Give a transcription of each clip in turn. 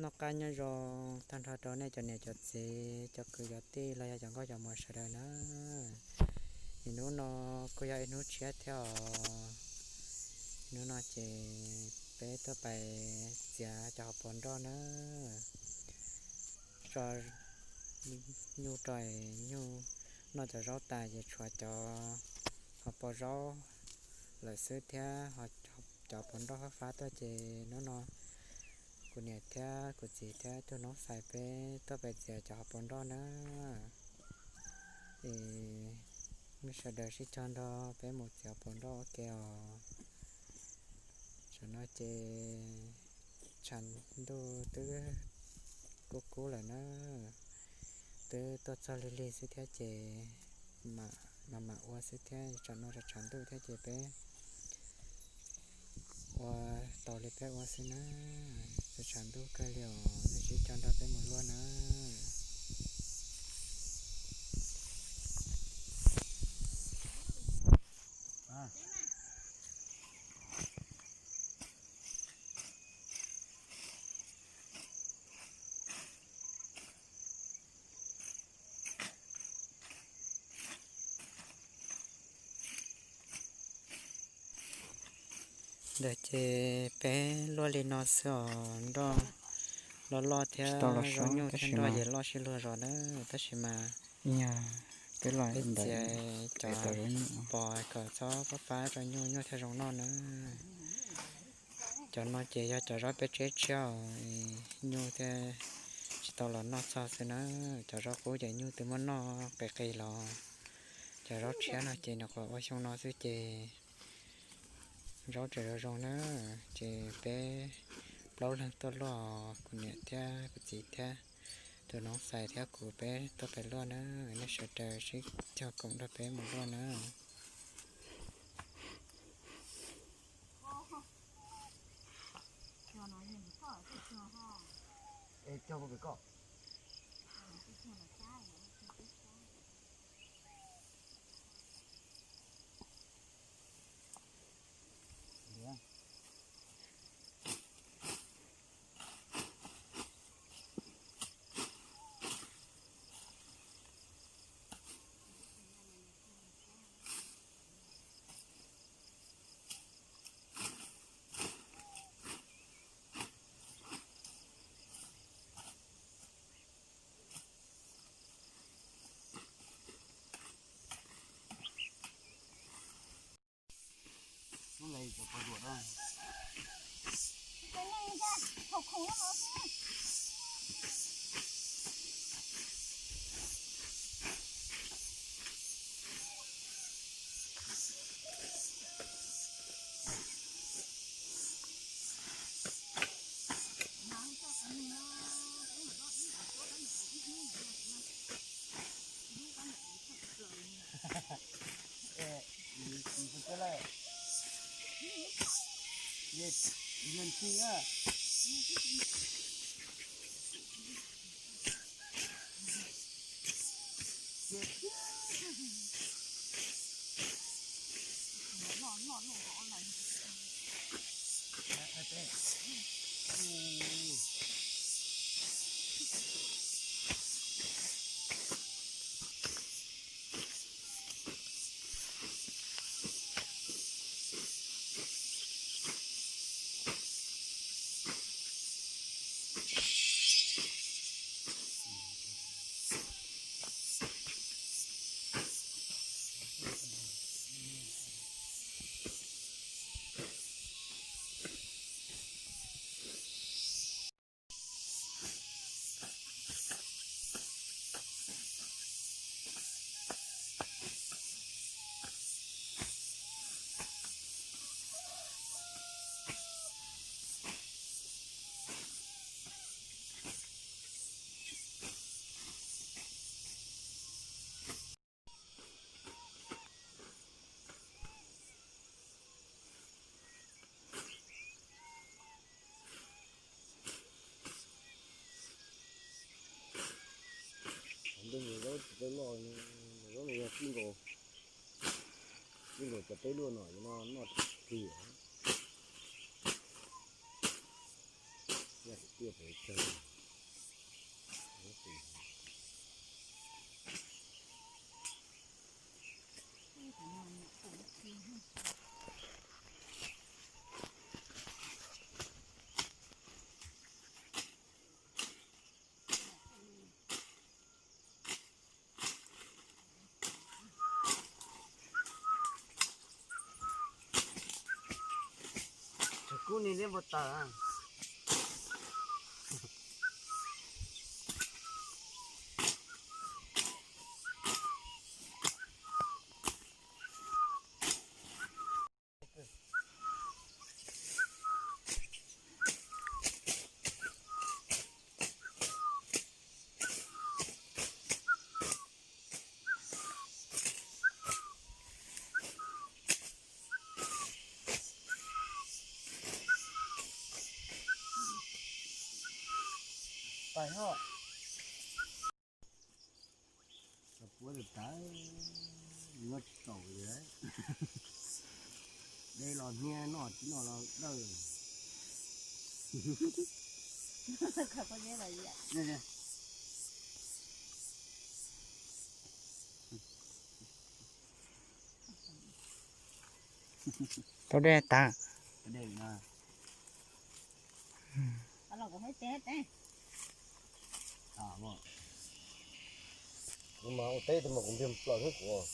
Noj qab nyob zoo tag nrho rau nej cov niam cov txiv, cov kwv cov tij los yog cov nkauj cov muam sawv daws na. Nim hnub no kuj yog ib hnub tshiab thiab os. Hnub no ces peb tuaj pais txiav cov hauv paus nroj na. Tso nyuj rau, nyuj noj cov zaub tas ces tshuav cov hauv paus zaub lawm xwb thiab. Cov paus nroj fab fab tuaj ces hnub no kuv niam thiab kuv txiv thiab tus noob xais peb tuaj pais txiav cov hauv paus nroj na. Es nej sawv daws sib cog nrog peb mus txiav hauv paus nroj ua ke os. Tam no ces tshav ntuj twb kub kub lawm na, twb tuaj txog lig lig xwb thiab ces mam mam ua xwb thiab, tsam no tshav ntuj thiab ces peb ua tau li peb ua xwb na. Tshav ntuj kawg li os, nej sib cog nrog peb mus luaj na. Ntawd ces peb luaj li no xwb os, nroj loj loj thiab, zoo nyuj thiab nroj ces loj sib luag zos na, tab sis mas peb txiav cov pos kom txhob pab pab rau nyuj, nyuj thiaj zoo noj na. Cov no ces yog cov zaub peb tseb tshiab os, nyuj thiaj tsis tau los noj txog xwb na. Cov zaub qub ces nyuj twb muab noj qis qis los. Cov zaub tshiab no ces nyuam qhuav ua xyoo no xwb ces zaub tseem zoo zoo na. Ces peb plaub leeg tuaj luaj, kuv niam thiab kuv txiv thiab tus noob xais thiab kuv peb tuaj pem luaj na. Nej sawv daws sib cog koom nrog peb mus luaj na. Ntej zaub tsis tau loj, zaub no yog tij nkaus, tij nkaus cov peb luaj no, no noj plig. Thaum kub ni liab npau taws. Pais hos. Puab tas tas, nyob tsis taus li. Dej los hnia, noj tsis noj los dawj. Tau dej tas. Kuv mas ua teb tus mas kuv npiag plaws xwb kuv.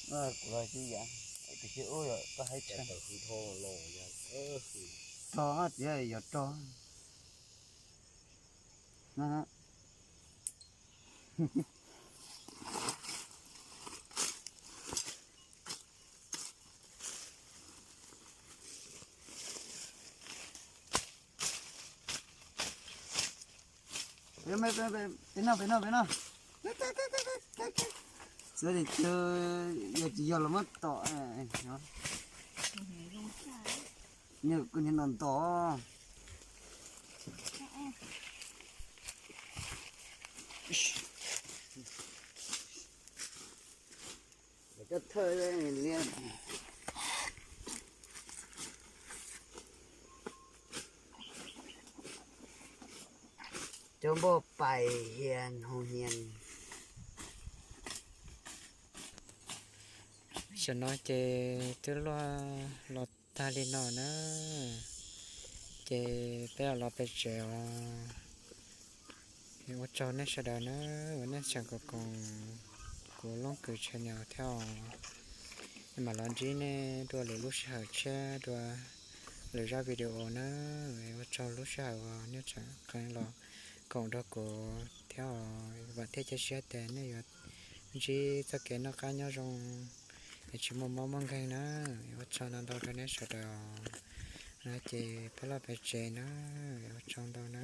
Kuv los tsis yam, tus tsis ub yom, koj haib tshaj. Rog txiv yog rog. Peb no, peb no, peb no. Xyov li, yog tsis yog los muab tom. Nws kuj niag ntom ntom. Cov thawj liab. Cov npauj pais hias nhoos hias. Tam no ces twb luaj los tag li no na, ces peb los pem tsev os. Ua tsaug nej sawv daws na, uas nej tseem koom kuv Loob Kws channel thiab os. Nej mam los ntsib nej dua lwm lub sij hawm tshiab dua lwm zaj video na. Ua tsaug lub sij hawm uas nej tseem qee los koom nrog kuv thiab os. Vam thiab cia siab tias nej yuav ntsib txoj kev noj qab nyob zoo es tsis muaj mob muaj nkeeg na. Ua tsaug ntau ntau rau nej sawv daws. No ces peb los pem tsev na. Ua tsaug ntau na.